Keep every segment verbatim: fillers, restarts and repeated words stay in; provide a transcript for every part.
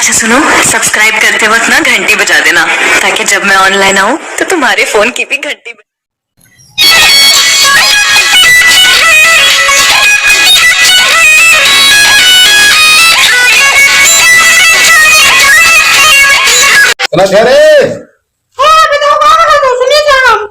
अच्छा सुनो, subscribe करते वक्त ना घंटी बजा देना, ताकि जब मैं online आऊँ तो तुम्हारे phone की भी घंटी बजे। सुना थे रे? हाँ, बताओ, का कहत हो? सुनी थे हम।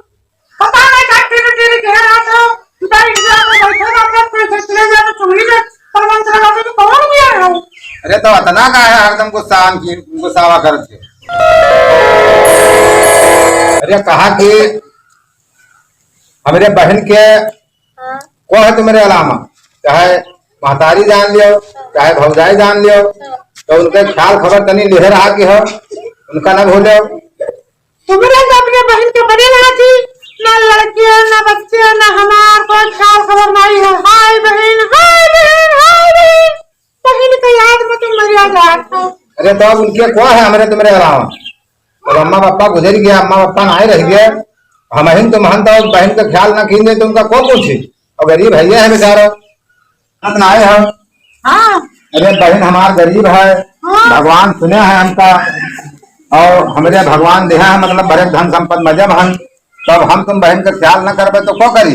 पता नहीं का टेढ़े टेढ़े कह रहा था। बैठ जा तो बैठे ना, अपने कोई से चले जा तो चुगली में परवंश लगा दे तो कौन भी आया हो? अरे तो अतना का है हरदम गुस्सा की, गुस्सावा करत है? अरे कहा कि हमरे बहन के हाँ। को है तुम्हरे अलावा, चाहे महतारी जान लियो, चाहे भौजाई जान लियो, तो उनके ख्याल खबर तनी लेहे रहा कि हो, उनका ना भूलो। तुम्हरे तो अपने बहन के बने रहा थी, ना लड़के, ना बच्चे, ना हमार कोई ख्याल खबर नहीं है। हाय बहन, हाय बहन, हाय बहन, बहन के याद में तुम मरिया जात हो। अरे तो अब उनके को है हमरे तुम्हरे अलावा? अब अम्मा पापा गुजर गया, अम्मा पापा ना रह गए, हम हिन तुम हन तो बहन का ख्याल ना कीन दे तो उनका को पूछी? और गरीब है, ये है बेचारा, हाथ ना आए हम। हाँ। अरे बहन हमार गरीब है, हाँ। भगवान सुने है हमका, और हमरे भगवान देहा है, मतलब बड़े धन संपत्ति मजे में हन, तब हम तुम बहन का ख्याल न करबे तो को करी?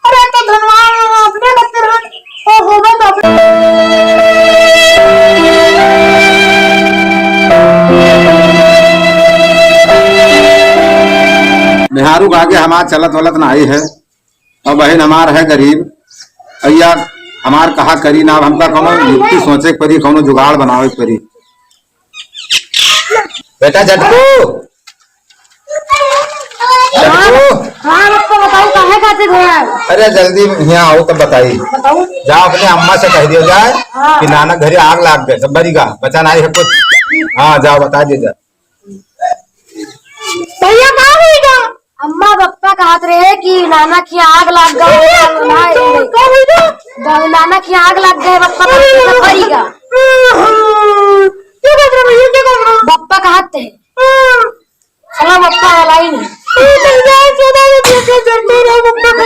अरे तो धनवान अपने बच्चे हैं, तो होगा तो अपने। मेहारू के आगे हमार चलत वलत ना आई है। और बहन हमार है गरीब, भैया हमार कहा करी ना, अब हमका कौनो युक्ति सोचे के पड़ी, कौनो जुगाड़ बनावे के पड़ी। बेटा झटकू, झटकू। हाँ, अब तो बताओ, काहे खातिर हो यार? अरे जल्दी यहाँ आओ तब बताई। बताओ। जाओ अपने अम्मा से कह दियो जाए हाँ। कि नाना घरे आग लाग गए, सब बरी गा, बचा नहीं है कुछ। हाँ, जाओ बता दियो जाए। भैया, का होइगा? अम्मा बप्पा कहत रहे कि नाना की आग लाग गई, भैया, भाई। का होइगा? ब-, नाना की आग लग गए, बप्पा अरे, कहत रहे, "मरिगा।" क्या बात है भैया, क्या बात है? बप्पा कहत है। हाँ। चलो, बप्पा वाला ही नहीं। अरे, भैया, चलो, मैं देख के चलता रहा, बप्पा को।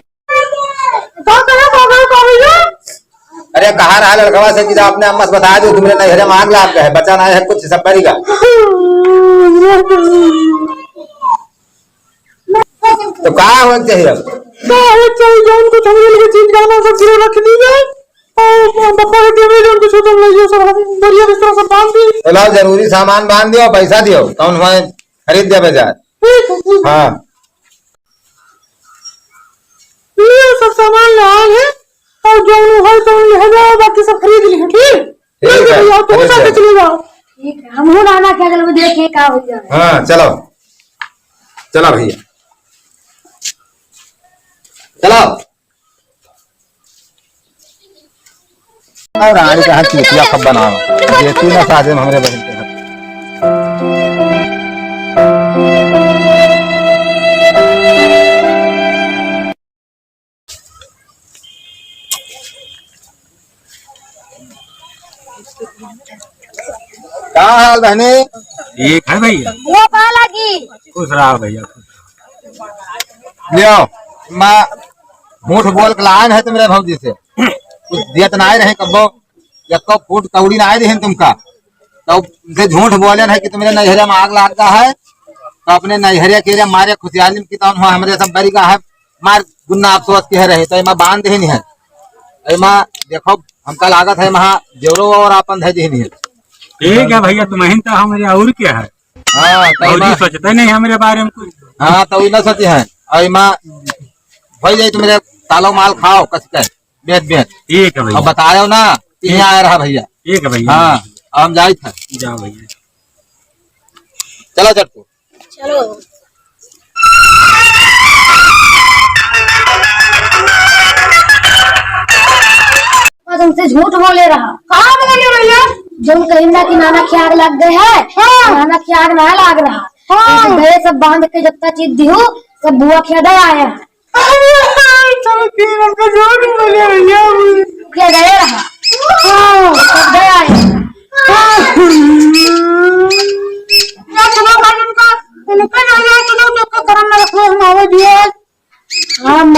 का कहा, का कहा, का भैया? अरे, कहा रहा लड़कवा से कि जा अपने अम्मा से बता दो, तुम्हरे नैहरे में आग लाग गए, बचा ना है कुछ, सब बरी गा। तो का हो चाहिए अब? का हो चाहिए, जौन कुछ हमरे लगे चीज गाना सब गिरे रख दी जाए, और बप्पा के देवे जौन कुछ होता ले जाओ, सब हम बढ़िया बिस्तर सब बांध दी। तो लाओ, जरूरी सामान बांध दियो, पैसा दियो, कौन हुआ खरीद दे बाजार। ठीक है, ठीक है। हाँ। लियो, सब सामान ले आए हैं, और जौन है तौन ले जाओ, बाकी सब खरीद लियो, ठीक? ठीक ले है, भैया, तुम खरीद साथ जाओ। चले जाओ। ठीक है, हम हूँ नाना क्या चलो देखे का हो जाए। हाँ, चलो, चलो भैया, चलो। और रानी का हाथ चूतिया सब बनाओ। ये तू ना साजे में हमरे बहन के हाथ। का हाल बहनी? ठीक है भैया। वो पाला की। खुश रहो भैया, खुश रहो। लियो, माँ झूठ बोल के लायन है तुम्हरे भौजी से। कुछ दियत ना आए रहे कब्बो, यक्को फूट कौड़ी ना आए रहे तुमका। तो उनसे झूठ बोले है कि तुम्हरे नैहरे में आग लाग गया है, तो अपने नैहरे के रे मारे खुशियाली में कितान हुआ हमरे सब बरी गा है, मार गुन्ना अफसोस के रहे, तो एमा बांध देहनी है। एमा देखो, हमका लागत है, महा देवरो और आपन धै देहनी है। ठीक है भैया, तुम्हें तो हमरे और क्या है? हाँ, तो भौजी एमा सोचते नहीं हमरे बारे में कुछ। हाँ, तो वही ना सोचे हैं। और एमा भाई जाई तुम्हरे तालो माल खाओ, कस के, बेच, बेच। ठीक है भैया। अब बतायो ना, कि ठीक। यहाँ आया रहा भैया। ठीक है भैया। हाँ, अब हम जाई थे। जाओ भैया। चलो चट्टू। चलो। तुमसे झूठ बोले रहा। कहाँ बोले भैया? जौन कहीं ना कि नाना के आग लग गए है। हाँ। नाना के आग ना लाग रहा। हाँ। तो गए सब बांध के जत्ता चीज दिहू, सब बुआ खेदा आया है। अरे, चलो, ठीक है, हमको जो भी बोले भैया, हम क्या गया रहा? हाँ, सब गया है। हाँ। क्या सुना भाई उनका? उनका ना, ना सुनो, तो उनका घर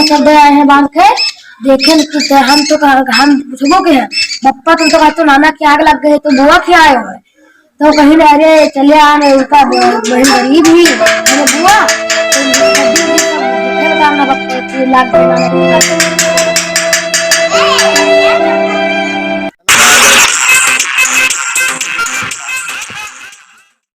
सब दे आए हैं बांध के, देखे न कि हम तो कहा, हम पूछबो के हैं, "बप्पा, तुम तो कहते हो नाना के आग लग गए, तो बुआ के आए हो?" तो कहीं ना, "अरे चले आ, मैं उनका ब-, बहन गरीब ही, मेरे बुआ, तो उनका दे दे, सब देखे बताओ ना बप्पा, कि लाग गए नाना के आग।"